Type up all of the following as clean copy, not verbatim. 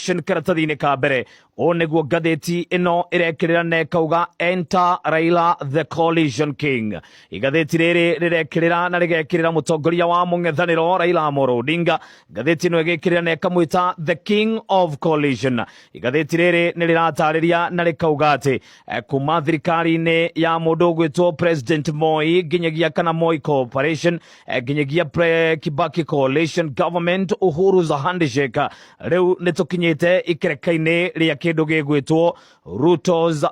Karatathi-inĩ ka mbere. Ũũ nĩguo ngathĩti ĩno ĩrekĩrĩra na ĩkauga, "Enter Raila, the coalition king." Igathĩti rĩrĩ rĩrekĩrĩra na rĩgekĩrĩra mũtongoria wa mũng'ethanĩro Raila Amolo Odinga. Ngathĩti ĩno ĩgĩkĩrĩra na ĩkamwĩta "the king of coalition". Igathĩti rĩrĩ nĩ rĩratarĩria na rĩkauga atĩ kuma thirikari-inĩ ya mũndũ ũgwĩtwo President Moi nginyagia kana Moi Corporation, nginyagia pre Kibaki coalition government, Uhuru's handshake, rĩu nĩ tũkinyĩte ikereka-inĩ rĩa kĩndũ gĩgwĩtwo Ruto's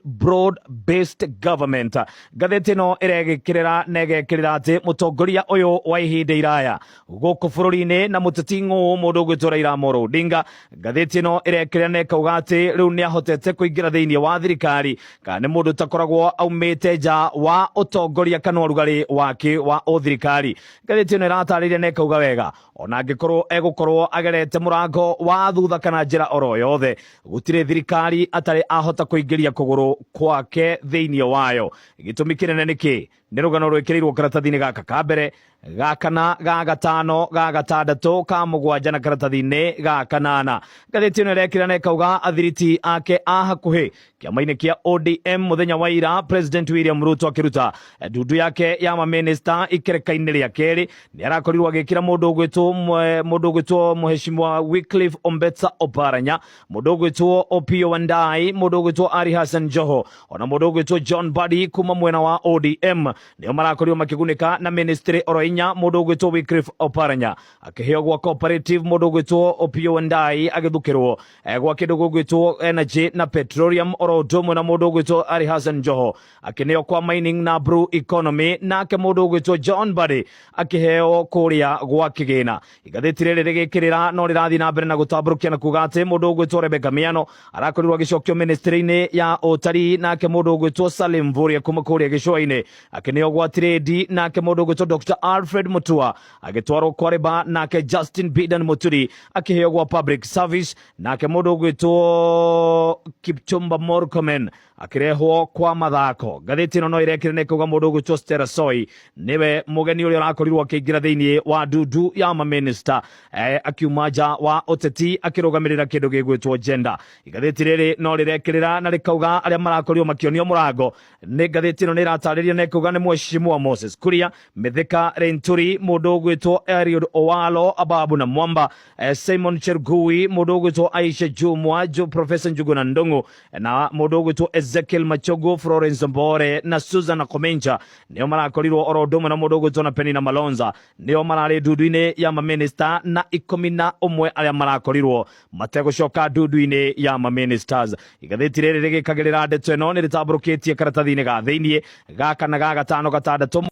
broad based government. Ngathĩti ĩno ĩregĩkĩrĩra na ĩgekĩrĩra atĩ mũtongoria ũyũ wa ihinda iraya gũkũ bũrũri-inĩ na mũteti ng'ũ, mũndũ ũgwĩtwo Raila Amolo Odinga, ngathĩti ĩno ĩrekĩrĩra na ĩkauga atĩ rĩu nĩ ahotete kũingĩra thĩinĩ wa thirikari, kana nĩ mũndũ ũtakoragwo aumĩte nja wa ũtongoria kana ũrugarĩ wake wa ũthirikari. Ngathĩti ĩno ĩratarĩria na ĩkauga wega, ona angĩkorwo egũkorwo agerete mũrango wa thutha kana njĩra oro yothe, gũtirĩ thirikari atarĩ ahota kũingĩria kũgũrũ kwake thĩinĩ wayo. Gĩtũmi kĩnene nĩ kĩ? Nĩ rũgano rwĩkĩrĩirwo karatathi-inĩ gaka ka mbere, ga kana, ga gatano, ga gatandatũ, ka mũgwanja na karatathi-inĩ ga kanana. Ngathĩti ĩno ĩrekĩra na ĩkauga athiriti ake a hakuhĩ kĩama-inĩ kĩa ODM, mũthenya wa ira President William Ruto akĩruta ndundu yake ya mamĩnĩsta ikereka-inĩ rĩa kerĩ, nĩ arakorirwo agĩkĩra mũndũ ũgwĩtwo Mheshimiwa Wycliffe Ombetsa Oparanya, mũndũ ũgwĩtwo Opiyo Wandayi, mũndũ ũgwĩtwo Ali Hassan Joho, ona mũndũ ũgwĩtwo John Mbadi kuma mwena wa ODM nĩo marakorirwo makĩgunĩka na ministry oro inya. Mũndũ ũgwĩtwo Wycliffe Oparanya akĩheo gwa cooperative, mũndũ ũgwĩtwo Opiyo Wandayi agĩthukĩrwo gwa kĩndũ gũgwĩtwo energy na petroleum, oro ũndũ ũmwe na mũndũ ũgwĩtwo Ali Hassan Joho akĩneo kwa mining na blue economy, nake mũndũ ũgwĩtwo John Mbadi akĩheo kũrĩa gwa kĩgĩna. Igathĩti rĩrĩ rĩgĩkĩrĩra no rĩrathiĩ na mbere na gũtambũrũkia na kuga atĩ mũndũ ũgwĩtwo Rebecca Miano arakorirwo agĩcokio ministry-inĩ ya ũtarii, nake mũndũ ũgwĩtwo Salim Mvurya kuma kũrĩa gĩcũa-inĩ akĩneo gwa trade, nake mũndũ ũgwĩtwo Dr Alfred Mutua agĩtwarwo kwa Labour, nake Justin Bidan Muturi akĩheo gwa public service, nake mũndũ ũgwĩtwo Kipchumba Murkomen akĩrehwo kwa mathako. Ngathĩti ĩno no ĩrekire na ĩkauga mũndũ ũgwĩtwo Stella Soi nĩwe mũgeni ũrĩa ũrakorirwo akĩingĩra thĩinĩ wa ndundu ya mamĩnĩsta, akiuma nja wa ũteti akĩrũgamĩrĩra kĩndũ gĩgwĩtwo gender. Igathĩti rĩrĩ no rĩrekĩrĩra na rĩkauga arĩa marakorirwo makĩonio mũrango nĩ ngathĩti ĩno nĩ ĩratarĩria na ĩkauga nĩ Mheshimiwa Moses Kuria, Mithika Linturi, mũndũ ũgwĩtwo Eliud Owalo, Ababu na Mwamba, Simon Chelugui, mũndũ ũgwĩtwo Aisha Jumwa, Professor Njuguna Ndung'u na mũndũ ũgwĩtwo Ezekiel Machogu, Florence Mbore na Susan Komenja nĩo marakorirwo, oro ũndũ ũmwe na mũndũ ũgwĩtwo na Penina Malonza, nĩo mararĩ ndundu-inĩ ya mamĩnĩsta, na 11 arĩa marakorirwo mategũcoka ndundu-inĩ ya maministers. Igathĩti rĩrĩ rĩgĩkagĩrĩra ndeto ĩno nĩ rĩtambũrũkĩtie karatathi-inĩ ga thĩiniĩ, ga kana, ga gatano, gatandatũ.